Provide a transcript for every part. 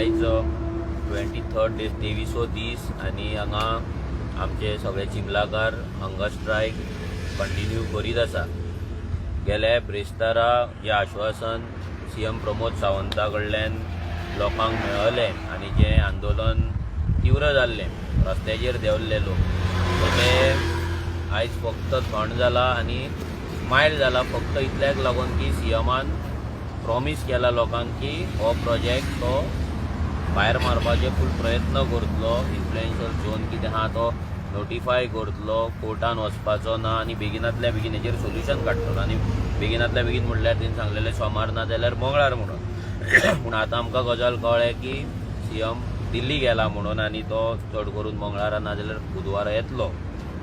आयज 23rd day, 23वो दीस आनी हांगा आमचे सगळे चिंबलाकार हंगर स्ट्रायक कंटिन्यू करीत आसा. गेले ब्रेस्तारा जें आश्वासन सीएम प्रमोद सावंता कडल्यान लोकांक मेळलें आनी जें आंदोलन तीव्र जाल्लें, रस्त्याचेर देंवल्ले लोक, ते आयज फक्त थंड जाला आनी मायल्ड जाला फक्त इतल्याक लागून की सीएमान प्रॉमीस केला लोकांक की हो प्रोजेक्ट तो भायर मारपाचे फूल प्रयत्न करतलो, इन्फ्लुएन्शियल झोन कितें आहा तो नोटिफाय करतलो, कोर्टान वचपाचो ना आनी बेगिनातल्या बेगीन हेजेर सोल्युशन काडटलो. आनी बेगिनातल्या बेगीन म्हणल्यार तेणी सांगलेलें सोमार ना जाल्यार मंगळार म्हणून. पूण आतां आमकां गजाल कळ्ळें की सीएम दिल्ली गेला म्हणून आनी तो चड करून मंगळारा ना जाल्यार बुधवारा येतलो.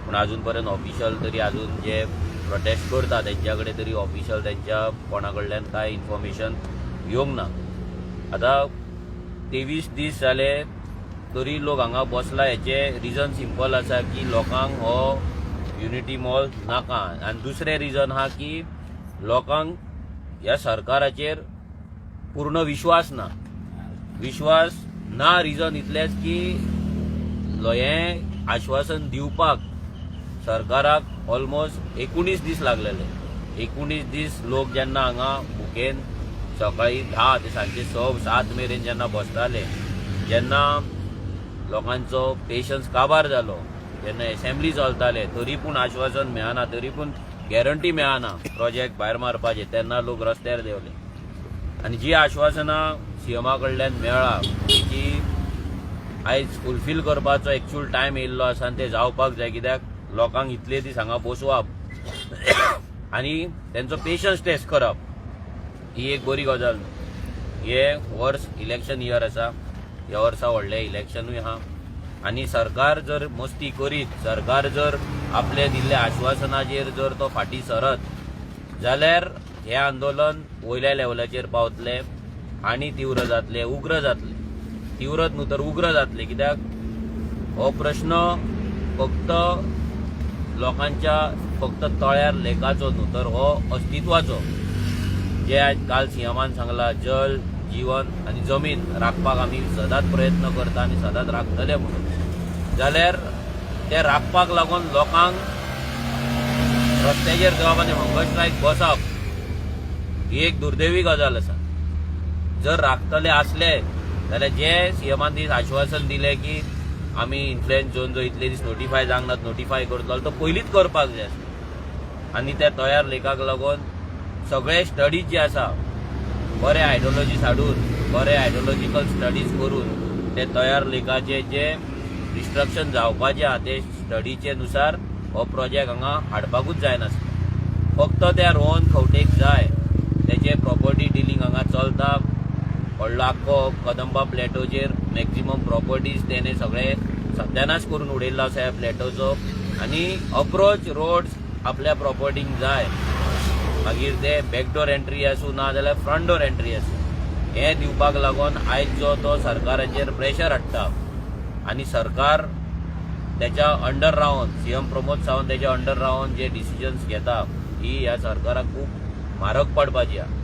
पूण अजून पर्यंत ऑफिशियल तरी अजून जे प्रोटेस्ट करता तेंच्या कडेन तरी ऑफिशियल तेंच्या कोणा कडल्यान कांय इन्फॉर्मेशन येवंक ना. आतां 23 दीस जाले तरी लोक हांगा बसला. हेचे रिजन सिंपल आसा की लोकांक हो युनिटी मॉल नाका आनी दुसरें रिजन आहा की लोकांक ह्या सरकाराचेर पूर्ण विश्वास ना. विश्वास ना रिजन इतलेंच की हें आश्वासन दिवपाक सरकाराक ऑलमोस्ट 19 दीस लागलेले. 19 दीस लोक जेन्ना हांगा भुकेन सकाळी 10 ते सांजचे 6-7 मेरेन जेन्ना बसताले, जेन्ना लोकांचो पेशन्स काबार जालो, जेन्ना एसेंब्ली चलताले तरी पूण आश्वासन मेळना, तरी पूण गॅरंटी मेळना प्रोजेक्ट भायर मारपाचे, तेन्ना लोक रस्त्यार देंवले. आनी जी आश्वासनां सीएमा कडल्यान मेळ्ळा ती आयज फुलफील करपाचो एक्चुअल टायम येयल्लो आसा आनी ते जावपाक जाय, कित्याक लोकांक इतले दीस हांगा बसोवप आनी तेंचो पेशन्स टेस्ट करप ही एक बरी गजाल न्हू. हे वर्स इलेक्शन इयर आसा, ह्या वर्सा व्हडलें इलेक्शनूय आहा आनी सरकार जर मस्ती करीत, सरकार जर आपले दिल्ल्या आश्वासनाचेर जर तो फाटीं सरत जाल्यार हें आंदोलन वयल्या लेवलाचेर पावतलें आनी तीव्र जातलें, उग्र जातलें. तीव्रच न्हू तर उग्र जातलें, कित्याक हो प्रश्न फक्त लोकांच्या फक्त तळ्यार लेकाचो न्हू तर हो अस्तित्वाचो. जे आयज काल सीएमान सांगला, जल, जीवन आनी जमीन राखपाक आमी सदांच प्रयत्न करता आनी सदांच राखतले म्हणून, जाल्यार ते राखपाक लागून लोकांक रस्त्याचेर देंवप आनी हंगर स्ट्रायक बसप ही एक दुर्दैवी गजाल आसा. जर राखतले आसले जाल्यार जे सीएमान दीस आश्वासन दिलें की आमी इन्फ्लुएन्स झोन जो इतले दीस नोटिफाय जावंक ना नोटिफाय करतलो, तो पयलींच करपाक जाय आसलो. आनी त्या तयार लेखाक लागून सगळे स्टडीज जे आसा, बरे आयडियोलॉजीज हाडून, बरे आयडियोलॉजिकल स्टडीज करून ते तयार लेखाचे जे डिस्ट्रक्शन जावपाचें आहा ते स्टडीचे नुसार हो प्रोजेक्ट हांगा हाडपाकूच जायनासलो. फक्त त्या रोहन खंवटेक जाय, तेचे प्रॉपर्टी डिलींग हांगा चलता. व्हडलो आख्खो कदंबा प्लॅटोचेर मॅक्झिमम प्रॉपर्टीज तेणे सगळे सत्यानाश करून उडयल्लो आसा ह्या प्लॅटोचो आनी अप्रोच रोड्स आपल्या प्रॉपर्टींक जाय, मागीर ते बॅकडोर एंट्री आसूं ना जाल्यार फ्रंट डोर एंट्री आसूं, हें दिवपाक लागून आयज जो तो सरकाराचेर प्रेशर हाडटा आनी सरकार त्याच्या अंडर रावन, सीएम प्रमोद सावंत त्याच्या अंडर रावन जे डिसिजन्स घेता ही ह्या सरकाराक खूब म्हारग पडपाची आहा.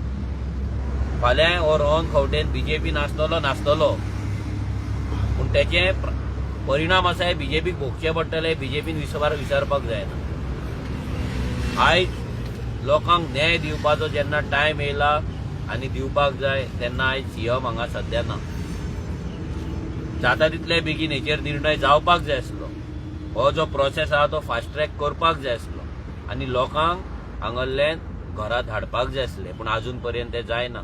फाल्यां हो रोहन खंवटेन बीजेपी नासतलो नासतलो, पूण तेचे परिणाम आसा हे बीजेपीक भोगचे पडटले. बीजेपीन विसरपाक जायना. आयज लोकांक न्याय दिवपाचो जेन्ना टायम येयला आनी दिवपाक जाय तेन्ना आयज सीएम हांगा सद्या ना. जाता तितले बेगीन हेचेर निर्णय जावपाक जाय आसलो. हो जो प्रोसेस आहा तो फास्ट ट्रॅक करपाक जाय आसलो आनी लोकांक हांगल्ले घरा धाडपाक जाय आसले, पूण आजून पर्यंत ते जायना.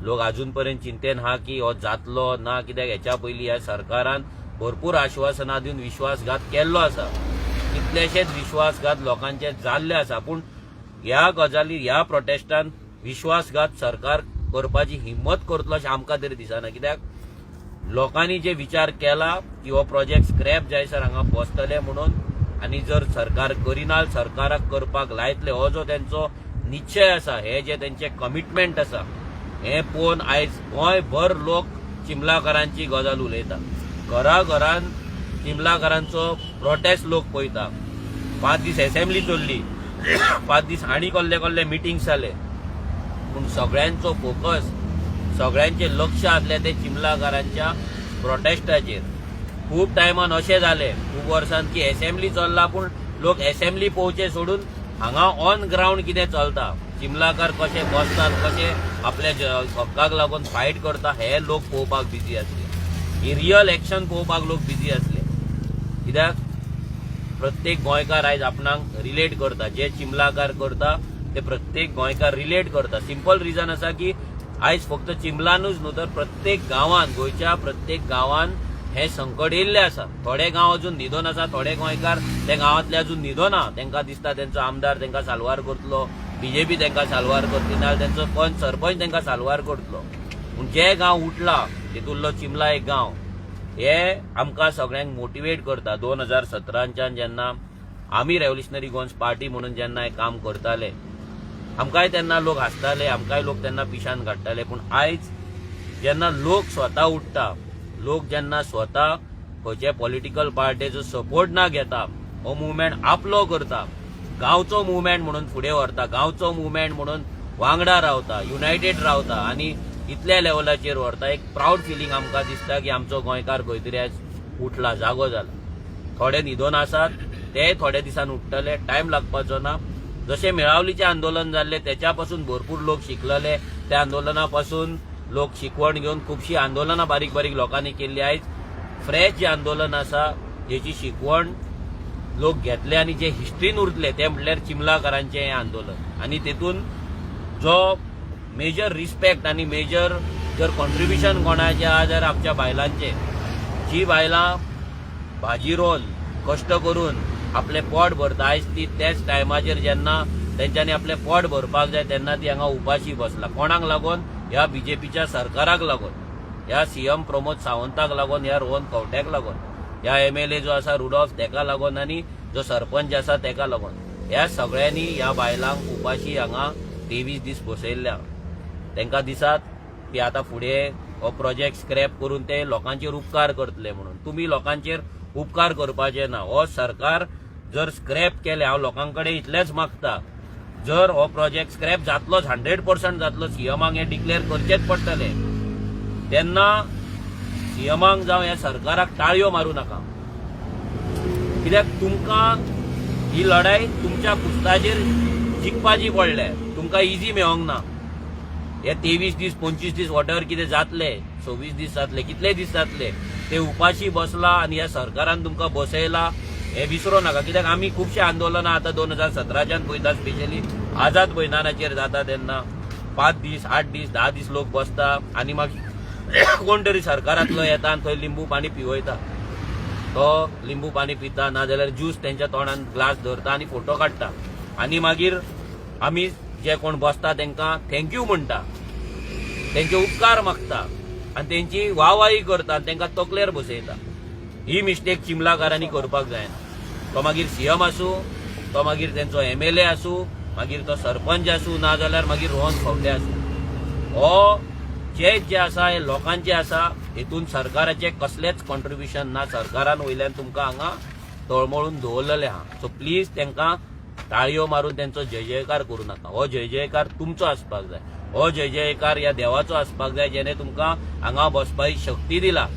लोक आजून पर्यंत चिंतेन आहा की हो जातलो ना, कित्याक हेच्या पयलीं ह्या सरकारान भरपूर आश्वासनां दिवन विश्वासघात केल्लो आसा. कितलेशेच विश्वासघात लोकांचे जाल्ले आसा, पूण ह्या गजाली ह्या प्रोटेस्टान विश्वासघात सरकार करपाची हिंमत करतलो अशें आमकां तरी दिसना, कित्याक लोकांनी जे विचार केला की हो प्रोजेक्ट स्क्रॅप जायसर हांगा बसतले म्हणून आनी जर सरकार करिना, सरकाराक करपाक लायतले, हो जो तेंचो निश्चय आसा, हे जे तेंचे कमिटमेंट आसा, हे पळोवन आयज गोंयभर लोक चिंबलाकारांची गजाल उलयता. घरा घरान चिंबलाकारांचो प्रोटेस्ट लोक पळयता. 5 दीस एसेंब्ली चल्ली, 5 दीस आनी कसले कसले मिटिंग्स जाले, पूण सगळ्यांचो फोकस सगळ्यांचें लक्ष आसलें तें चिमलाकारांच्या प्रोटेस्टाचेर. खूब टायमान अशें जालें, खूब वर्सान की एसेंब्ली चल्ला पूण लोक एसेंब्ली पळोवचें सोडून हांगा ऑन ग्रावंड कितें चलता, चिमलाकार कशे बसतात, कशे आपल्या हक्काक लागून फायट करता हे लोक पळोवपाक बिजी आसले. ही रियल एक्शन पळोवपाक लोक बिजी आसले, कित्याक प्रत्येक गोंयकार आयज आपणाक रिलेट करता. जे चिमलाकार करता ते प्रत्येक गोंयकार रिलेट करता. सिंपल रिजन आसा की आयज फक्त चिमलानूच न्हू तर प्रत्येक गांवान, गोंयच्या प्रत्येक गांवान हें संकट येयल्लें आसा. थोडे गांव अजून न्हिदोन आसा, थोडे गोंयकार ते गांवांतले अजून न्हिदोना. तांकां दिसता तेंचो आमदार तांकां साल्वार करतलो, बीजेपी तांकां साल्वार करतली, नाजाल्यार तेंचो पंच सरपंच तांकां साल्वार करतलो. पूण जे गांव उठला तितूंतलो चिमला एक गांव, हे आमकां सगळ्यांक मोटिवेट करता. 2017च्यान जेन्ना आमी रेव्होल्युशनरी गोवन्स पार्टी म्हणून जेन्ना हें काम करताले, आमकांय तेन्ना लोक हांसताले, आमकांय लोक तेन्ना पिशान काडटाले. पूण आयज जेन्ना लोक स्वता उठ्ठा, लोक जेन्ना स्वता खंयचे पॉलिटिकल पार्टीचो सपोर्ट ना घेता हो मुवमेंट आपलो करता, गांवचो मुवमेंट म्हणून फुडें व्हरता, गांवचो मुवमेंट म्हणून वांगडा रावता, युनायटेड रावता आनी इतल्या लेवलाचेर व्हरता, एक प्रावड फिलींग आमकां दिसता की आमचो गोंयकार खंय तरी आयज उठला, जागो जाला. थोडे न्हिदोन आसात, ते थोड्या दिसान उठ्ठले, टायम लागपाचो ना. जशें मेळावलीचें आंदोलन जाल्लें तेच्या पासून भरपूर लोक शिकलेले, त्या आंदोलना पासून लोक शिकवण घेवन खुबशीं आंदोलनां बारीक बारीक लोकांनी केल्ली. आयज फ्रेश जें आंदोलन आसा जेची शिकवण लोक घेतले आनी जे हिस्ट्रीन उरतले ते म्हटल्यार चिमलाकारांचें हें आंदोलन. आनी तेतून जो मेजर रिस्पेक्ट आनी मेजर जर कॉन्ट्रिब्युशन कोणाचें आहा जाल्यार आमच्या बायलांचें, जी बायलां भाजी रोवन कश्ट करून आपलें पोट भरता, आयज ती त्याच टायमाचेर जेन्ना तेंच्यांनी आपलें पोट भरपाक जाय तेन्ना ती हांगा उपाशी बसला. कोणाक लागून? ह्या बीजेपीच्या सरकाराक लागून, ह्या सीएम प्रमोद सावंताक लागून, ह्या रोहन खंवट्याक लागून, ह्या एमएलए जो आसा रुडॉल्फ तेका लागून आनी जो सरपंच आसा तेका लागून. ह्या सगळ्यांनी ह्या बायलांक उपाशी हांगा 23 दीस बसयल्ल्या. तांकां दिसात की आतां फुडें हो प्रोजेक्ट स्क्रॅप करून ते लोकांचेर उपकार करतले म्हणून. तुमी लोकांचेर उपकार करपाचे ना. हो सरकार जर स्क्रॅप केले, हांव लोकां कडेन इतलेंच मागता, जर हो प्रोजेक्ट स्क्रॅप जातलोच, 100% जातलो, सीएमाक हें डिक्लेअर करचेंच पडटलें, तेन्ना सीएमाक जावं ह्या सरकाराक टाळयो मारूं नाका, कित्याक तुमकां ही लढाई तुमच्या कुस्ताचेर जिखपाची पडल्या. तुमकां इजी मेळोंक ना. हे 23 दीस, 25 दीस, वॉटेवर कितें जातले, 26 दीस जातले, कितले दीस जातले ते उपाशी बसला आनी ह्या सरकारान तुमकां बसयला हे विसरो नाका. कित्याक आमी खुबशे आंदोलनां आतां 2017च्यान पळयता, स्पेशली आझाद मैदानाचेर जाता तेन्ना 5 दीस, 8 दीस, 10 दीस लोक बसता आनी मागीर कोण तरी सरकारांतलो येता आनी थंय लिंबू पाणी पिवयता. तो लिंबू पाणी पिता नाजाल्यार ज्यूस तेंच्या तोंडान ग्लास धरता आनी फोटो काडटा आनी मागीर आमी जे कोण बसता तांकां thank you म्हणटा, तेंचे उपकार मागता आनी तेंची वाहवाही करता आनी तांकां तकलेर बसयता. ही मिस्टेक चिमलाकारांनी करपाक जायना. तो मागीर सीएम आसूं, तो मागीर तेंचो एमएलए आसूं, मागीर तो सरपंच आसूं, नाजाल्यार मागीर रोहन खंवटे आसूं, हो चेक जे आसा हे लोकांचे आसा. हेतून सरकाराचें कसलेंच कॉन्ट्रिब्युशन ना. सरकारान वयल्यान तुमकां हांगा तळमळून दवरलेलें आहा. सो प्लीज तांकां टाळयो मारून तेंचो जय जयकार करूं नाका. हो जय जयकार तुमचो आसपाक जाय, हो जय जयकार ह्या देवाचो आसपाक जाय जेणे तुमकां हांगा बसपाची शक्ती दिला.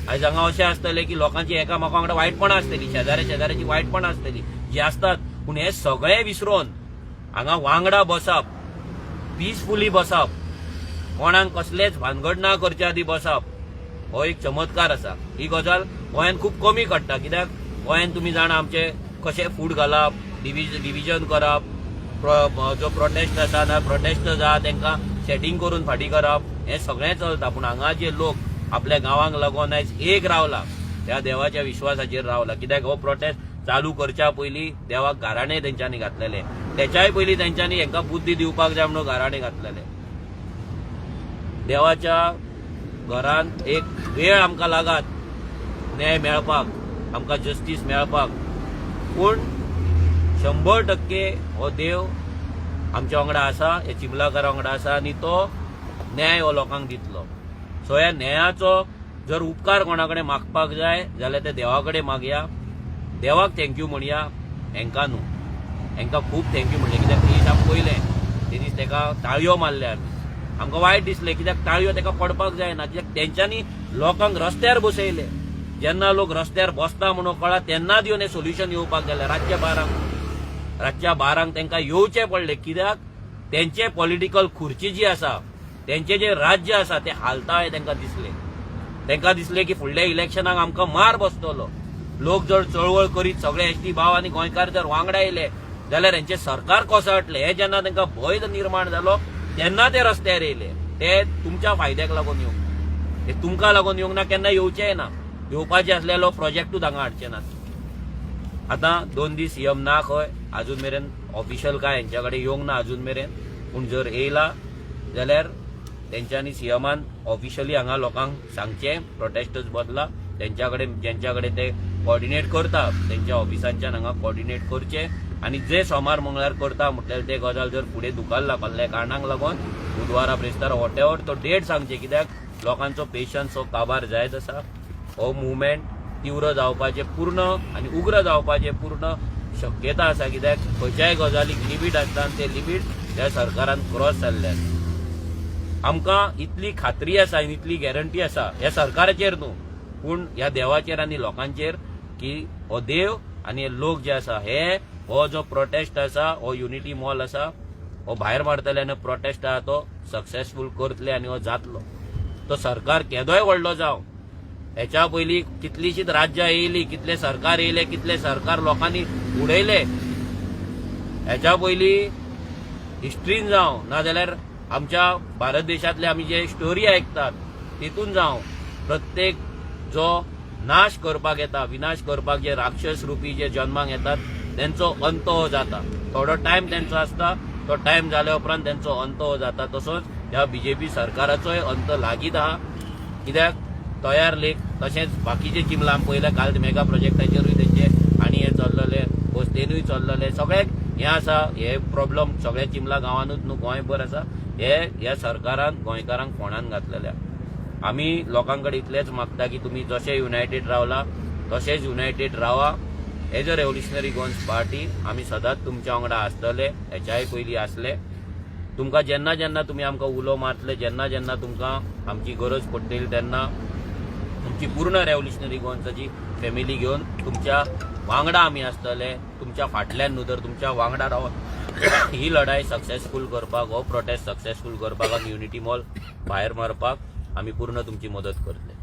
आयज हांगा अशें आसतलें की लोकांची एकामेका वांगडा वायटपणां आसतली, शेजाऱ्या शेजाऱ्याची वायटपणां आसतली जी आसतात, पूण हे सगळें विसरून हांगा वांगडा बसप, पिसफुली बसप, कोणाक कसलेच भानगड ना करचे आदी बसप, हो एक चमत्कार आसा. ही गजाल गोंयांत खूब कमी घडटा, कित्याक गोंयांत तुमी जाणा आमचे कशें फूट घालप, डिविजन करप, जो प्रोटेस्ट आसा ना प्रोटेस्ट आहा तांकां सेटींग करून फाटीं करप, हें सगळें चलता. पूण हांगा जे लोक आपल्या गांवांक लागून आयज एक रावला, त्या देवाच्या विश्वासाचेर रावला, कित्याक हो प्रोटेस्ट चालू करच्या पयलीं देवाक गाराणें तेंच्यांनी घातलेलें, तेच्याय पयलीं तेंच्यांनी हांकां बुद्धी दिवपाक जाय म्हणून गाराणें घातलेलें. देवाच्या घरांत एक वेळ आमकां लागात न्याय मेळपाक, आमकां जस्टीस मेळपाक, पूण 100% हो देव आमच्या वांगडा आसा, हे चिमलाकारा वांगडा आसा आनी तो न्याय हो लोकांक दितलो. सो ह्या न्यायाचो जर उपकार कोणा कडेन मागपाक जाय जाल्यार ते देवा कडेन मागया, देवाक thank you म्हणया, हेंकां न्हू. हेंकां खूब thank you म्हणलें, कित्याक ते दीस आमी पयलें ते दीस तेका ताळयो मारले आमी. आमकां वायट दिसलें कित्याक टाळयो ताका पडपाक जायना, कित्याक तेंच्यांनी लोकांक रस्त्यार बसयले. जेन्ना लोक रस्त्यार बसता म्हणून कळ्ळा तेन्नाच येवन हें सोल्युशन येवपाक गेलें. रातच्या 12क तांकां येवचें पडलें, कित्याक तेंचे पॉलिटिकल खुर्ची जी आसा, तेंचे जे राज्य आसा ते हालता हें तांकां दिसलें. तांकां दिसलें की फुडल्या इलेक्शनाक आमकां मार बसतलो. लोक जर चळवळ करीत सगळे एसटी भाव आनी गोंयकार जर वांगडा येयले जाल्यार हेंचें सरकार कोसळटलें, हें जेन्ना तांकां भंय निर्माण जालो तेन्ना ते रस्त्यार येयले. ते तुमच्या फायद्याक लागून येवंक ना, ते तुमकां लागून येवंक ना, केन्ना येवचेय ना. येवपाचे आसलेलो प्रोजेक्टूच हांगा हाडचे नात. आतां 2 दीस सीएम ना खंय, अजून मेरेन ऑफिशियल काय हेंच्या कडेन येवंक ना अजून मेरेन. पूण जर येयला जाल्यार तेंच्यांनी, सीएमान ऑफिशियली हांगा लोकांक सांगचें, प्रोटेस्टर्स बदला तेंच्या कडेन, जेंच्या कडेन ते कॉर्डिनेट करता तेंच्या ऑफिसांच्यान हांगा कॉर्डिनेट करचे आनी जे सोमार मंगळार करता म्हटल्यार ते गजाल जर फुडें धुकल्ला कसल्या कारणांक लागून, बुधवारा, ब्रेस्तारा, वॉटेवर तो डेट सांगचे, कित्याक लोकांचो पेशन्स हो काबार जायत आसा. हो मुवमेंट तीव्र जावपाचे पूर्ण आनी उग्र जावपाचे पूर्ण शक्यता आसा, कित्याक खंयच्याय गजालीक लिमीट आसता आनी ते लिमीट ह्या सरकारान क्रॉस जाल्ले आसा. आमकां इतली खात्री आसा आनी इतली गॅरंटी आसा, ह्या सरकाराचेर न्हू पूण ह्या देवाचेर आनी लोकांचेर, की हो देव आनी हे लोक जे आसा, हे हो जो प्रोटेस्ट आसा, हो युनिटी मॉल आसा, हो भायर मारतले आनी प्रोटेस्ट आहा तो सक्सेसफूल करतले आनी हो जातलो. तो सरकार केदोय व्हडलो जावं, हेच्या पयलीं कितलींशींच राज्यां येयली, कितले सरकार येयले, कितले सरकार लोकांनी उडयले. हेच्या पयलीं हिस्ट्रीन जावं, नाजाल्यार आमच्या भारत देशांतले आमी जे स्टोरी आयकतात तितून जावं, प्रत्येक जो नाश करपाक येता, विनाश करपाक जे राक्षस रुपी जे जन्माक येतात, तेंचो अंत हो जाता. थोडो टायम तेंचो आसता, तो टायम जाल्या उपरांत तेंचो अंत हो जाता. तसोच ह्या बीजेपी सरकाराचोय अंत लागीत आहा, कित्याक तयार लेक तशेंच बाकीचे चिमला आमी पळयल्या. काल मेगा प्रोजेक्टाचेरूय तेंचे आनी हे चल्लले, बसतेनूय चल्लले, सगळ्याक हें आसा. हे प्रॉब्लम सगळ्या चिमला गांवानूच न्हू, गोंयभर आसा. हे ह्या सरकारान गोंयकारांक फोंडान घातलेले. आमी लोकां कडेन इतलेंच मागता की तुमी जशे युनायटेड रावला तशेंच युनायटेड रावा. As a Revolutionary Goans Party आमी सदांच तुमच्या वांगडा आसतले, हेच्याय पयलीं आसले. तुमकां जेन्ना जेन्ना तुमी आमकां उलो मारतले, जेन्ना जेन्ना तुमकां आमची गरज पडटली, तेन्ना तुमची पूर्ण रेव्होल्युशनरी गोवन्साची फॅमिली घेवन तुमच्या वांगडा आमी आसतले. तुमच्या फाटल्यान न्हू तर तुमच्या वांगडा रावन ही लढाई सक्सेसफूल करपाक, हो प्रोटेस्ट सक्सेसफूल करपाक आनी युनिटी मॉल भायर मारपाक आमी पूर्ण तुमची मदत करतले.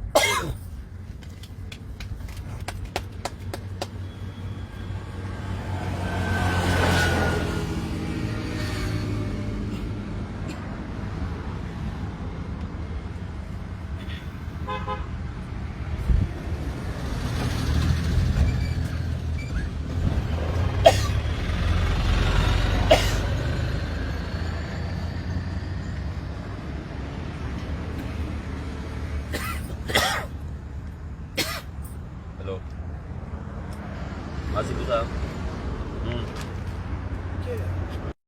हॅलो, हा सिद्धू साहेब.